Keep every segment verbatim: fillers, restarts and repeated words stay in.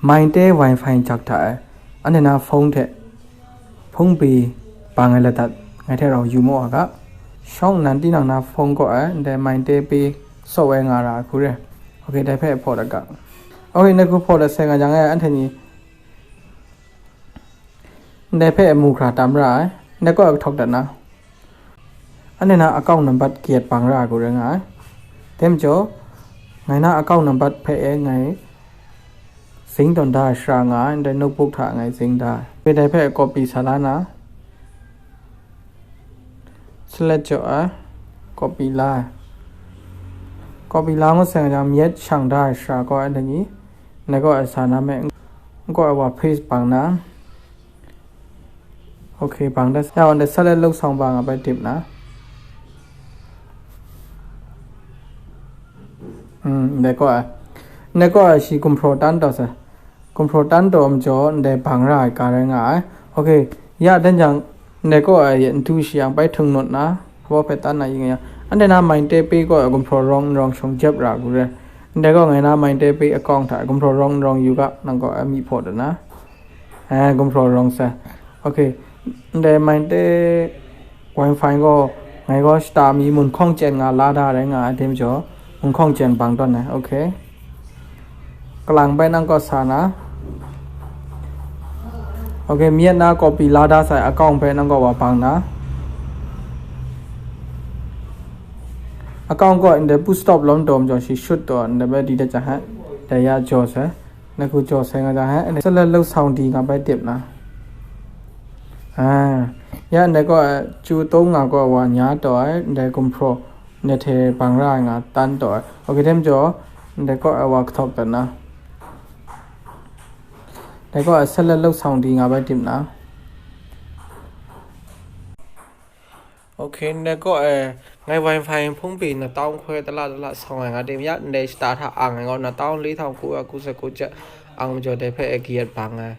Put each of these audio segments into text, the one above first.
Mainte Wi-Fi jak hta e, anhte na phone hte phone pay bang ai ladat ngai hte rau yu maw a ga. Shawng nan tinang na phone kaw e, ndai Mainte pay software nga ra ai hku re. Ok, dai hpe hpaw dat ga. Ok, ndai hku hpaw dat sai nga jang e, anhte ni ndai hpe mu hkra tam ra ai, ndai kaw e kahtawk dat na. Anhte na account nambat kayat bang ra ai hku rai nga ai. Dai majaw, ngai na account nambat hpe e ngai zing tawn da ai shara nga ai, ndai notebook hta ngai zing da ai. Dai hpe copy sa la na, select jaw ai, copy la ai. Copy la ngut sai nga jang, myit shang da ai shara kaw ai, anhte ni, ndai kaw e sa na me, kaw e wa paste bang na. Ok, bang da sa, ya, ndai select လုပ်ဆောင်ပါ nga bai dip na. Hmm, ndai kaw e. Ndai kaw e shi gumhpraw tan taw sa. Gumhpraw tan taw majaw, ndai bang ra ai ga rai nga ai. Ok, ya dan jang, ndai kaw e ya ntu shi yang bai htung nut na, hpaw hpe tan na yin ya. Anhte na Mainte pay kaw e gumhpraw rawng n rawng shawng jep ra hku re. Ndai kaw ngai na Mainte pay account hta gumhpraw rawng n rawng yu ga, nang kaw e mi hpaw dat na. Eh, gumhpraw rawng sa. Ok. Ndai Mainte Wi-Fi gaw, ngai gaw shata mi munhkawng chyen nga la da rai nga ai, dai majaw, munhkawng chyen bang tawn ai. Ok. Kalang bai nang kaw sa na. Ok, myit na copy la da sai account bai nang kaw wa bang na. Account kaw ndai pu stop lawm taw majaw shi shut taw, ndai bai di da jang hai. Dai ya jaw sai. Ndai hku jaw sai nga jang hai, select လုပ်ဆောင်သည် nga bai dip na. Ah, ya ndai kaw e, chu tawng nga kaw e wa nya taw ai, ndai gumhpraw, ndai hte bang ra ai nga tan taw ai. Ok, dai majaw, ndai kaw e wa kahtawk dat na. Ndai kaw e select လုပ်ဆောင်သည် nga bai dip na. Ok, ndai kaw e, ngai Wi-Fi phone pay နှစ်သောင်းခွဲ တစ်လတစ်လ ဆောင်ရန် ငါတင်ပြ၊ ndai shata hta ang ai gaw နှစ်သောင်းလေးထောင်ကိုးရာကိုးဆယ့်ကိုးကျပ် ang majaw dai hpe e kayat bang ai.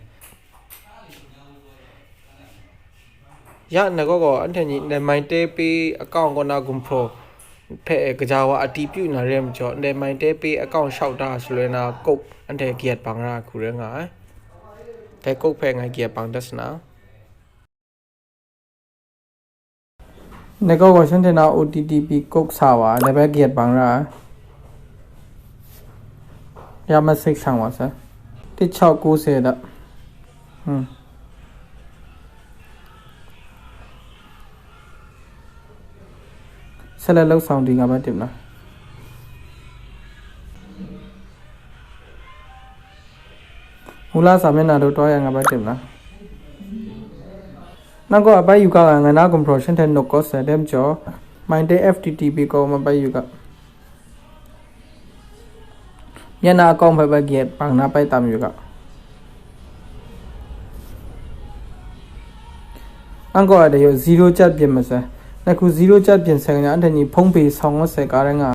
Ya ndai kaw gaw, anhte ni ndai Mainte pay account kaw na gumhpraw hpe e kaja wa အတည်ပြု na re majaw, ndai Mainte pay account လျှောက်ထား shaloi na code anhte kayat bang ra ai hku rai nga ai. Dai code hpe ngai kayat bang dat sa na. Ndai kaw gaw shanhte na O T P code sa wa, dai bai kayat bang ra ai. Ya message shang wa sa. တစ်ခြောက်ကိုးဆယ် da. Hmm. Select လုပ်ဆောင်သည် nga bai dip na. မူလစာမျက်နှာသို့ သွားရန် nga bai dip na. Nang kaw a bai yu ga nga, ngai na gumhpraw shanhte nuk kaw sai, dai majaw, Mainte F T T P kaw ma bai yu ga. Myit na account hpe bai kayat bang na bai tam yu ga. Ang kaw a dai yaw zero chat byin ma sai. Nai hku zero chat byin sai nga, anhte ni phone pay ဆောင် ngut sai ga rai nga.